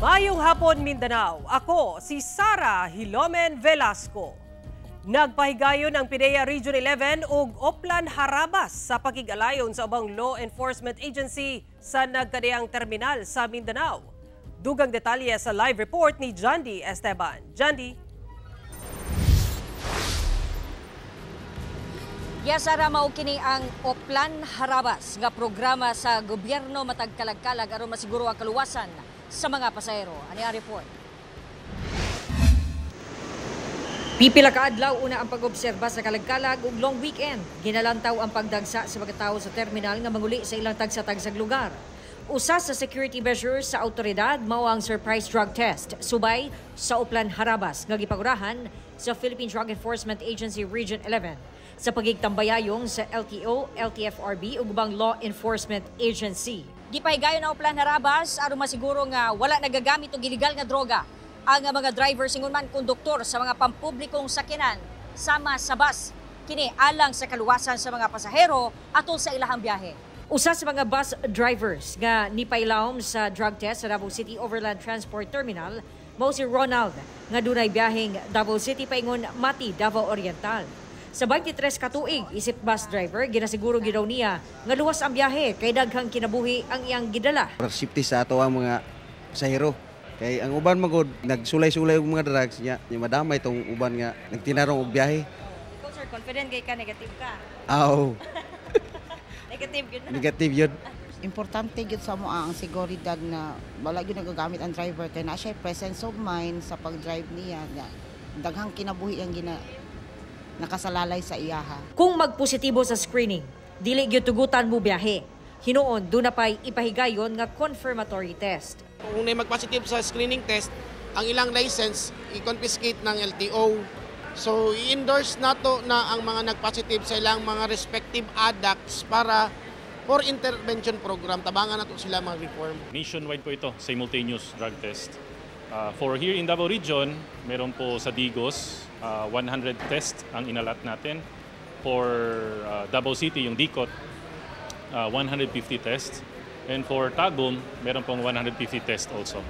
Maayong hapon, Mindanao. Ako si Sara Hilomen Velasco. Nagpahigayon ang PDEA Region 11 ug Oplan Harabas sa pakig-alayon sa ubang law enforcement agency sa nagkadiyang terminal sa Mindanao. Dugang detalye sa live report ni Jandy Esteban. Jandy. Yes, Sara, mao kini ang Oplan Harabas nga programa sa gobyerno matag kalag-kalag aron masiguro ang kaluwasan sa mga pasahero. Ani ang report. Pipila ka adlaw una ang pag-obserba sa kalagkalag ug long weekend. Ginalantaw ang pagdagsa sa mga tawo sa terminal nga manguli sa ilang tagsa-tagsag lugar. Usa sa security measures sa autoridad mao ang surprise drug test subay sa Oplan Harabas nga gipagurahan sa Philippine Drug Enforcement Agency Region 11 sa pagigtambayayong sa LTO, LTFRB ug ubang law enforcement agency. Gipahigayon ang Oplan Harabas aron masiguro nga wala nagagamit og illegal nga droga ang mga driver singon man konduktor sa mga pampublikong sakyanan sama sa bus. Kini alang sa kaluwasan sa mga pasahero atol sa ilahang biyahe. Usa sa mga bus drivers nga nipailawom sa drug test sa Davao City Overland Transport Terminal mao si Ronald nga dunay biyaheng Davao City paingon Mati, Davao Oriental. Sa 23 ka tuig isip bus driver, ginasiguro gyud daw niya nga luwas ang biyahe kay daghang kinabuhi ang iyang gidala. Para safety sa ato ang mga pasahero. Kay ang uban magod nagsulay-sulay og mga drugs niya, nya madamay tong uban nga nagtinarong og biyahe. Ikaw, sir, confident kay ka negative ka? Aw. Negative gyud na. Negative yun. Importante gyud sa mo ang seguridad na wala gyud nagagamit ang driver kay naa siya presence of mind sa pag-drive niya. Daghang kinabuhi ang gina nakasalalay sa iyaha. Kung magpositibo sa screening, dili gyud tugutan mo biyahe. Hinuon duna pay ipahigayon nga confirmatory test. Kung may mag-positive sa screening test, ang ilang license i-confiscate ng LTO. So i-endorse nato na ang mga nag-positive sa ilang mga respective ADACs para for intervention program, tabangan nato sila mga reform. Nationwide po ito, simultaneous drug test. For here in Davao Region, meron po sa Digos, 100 test ang inalat natin. For Davao City, yung DICOT, 150 tests. And for Tagum, meron pong 150 tests also.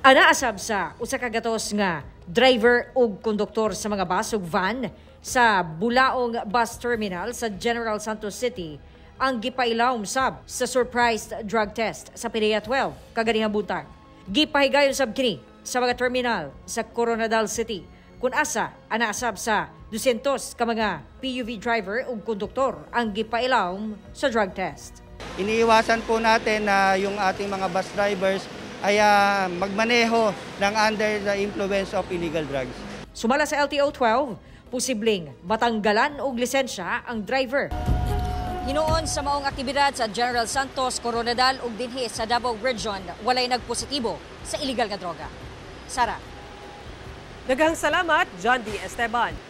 Ana asab sa usa ka gatos nga driver ug konduktor sa mga bus ug van sa Bulaong Bus Terminal sa General Santos City ang gipailawom sab sa surprise drug test sa PDEA 12 kaganihang buntag. Gipahigayon sab kini sa mga terminal sa Koronadal City kung asa ana asab sa 200 ka mga PUV driver ug konduktor ang gipailawom sa drug test. Iniiwasan po natin na yung ating mga bus drivers ay magmaneho ng under the influence of illegal drugs. Sumala sa LTO 12, posibleng matanggalan og lisensya ang driver. Hinuon sa maong aktibidad sa General Santos, Koronadal ug dinhi sa Davao Region, walay nagpositibo sa illegal nga droga. Sara. Daghang salamat, Jandy Esteban.